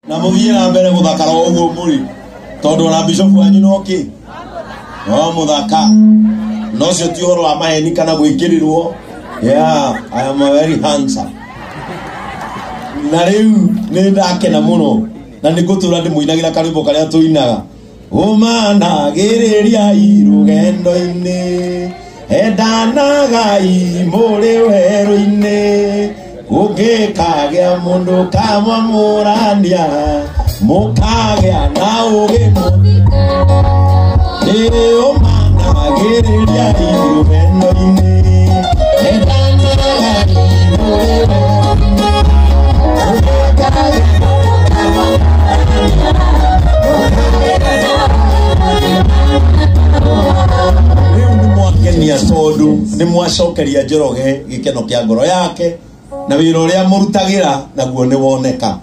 Na muthie na mbere guthakara o uguo muri tondu ona bishop wanyu no ki no muthaka no cio ti uhoro wa maheni kana gwikirirwo. Yeah, I am a very handsome. Na riu ni ndakena muno na ni ngutura ndimuinagira karwimbo karia tuinaga umanagiriria rugendo-ini endanagai muri weru-ini gungikagia mundu kamwamurania mukagia na ugi ni umanagiriria rugendo-ini endanagai muri weru-ini riu ni mwakenia tondu ni mwacokeria Njoroge gikeno kia ngoro yake na wira uria murutagira naguo ni woneka.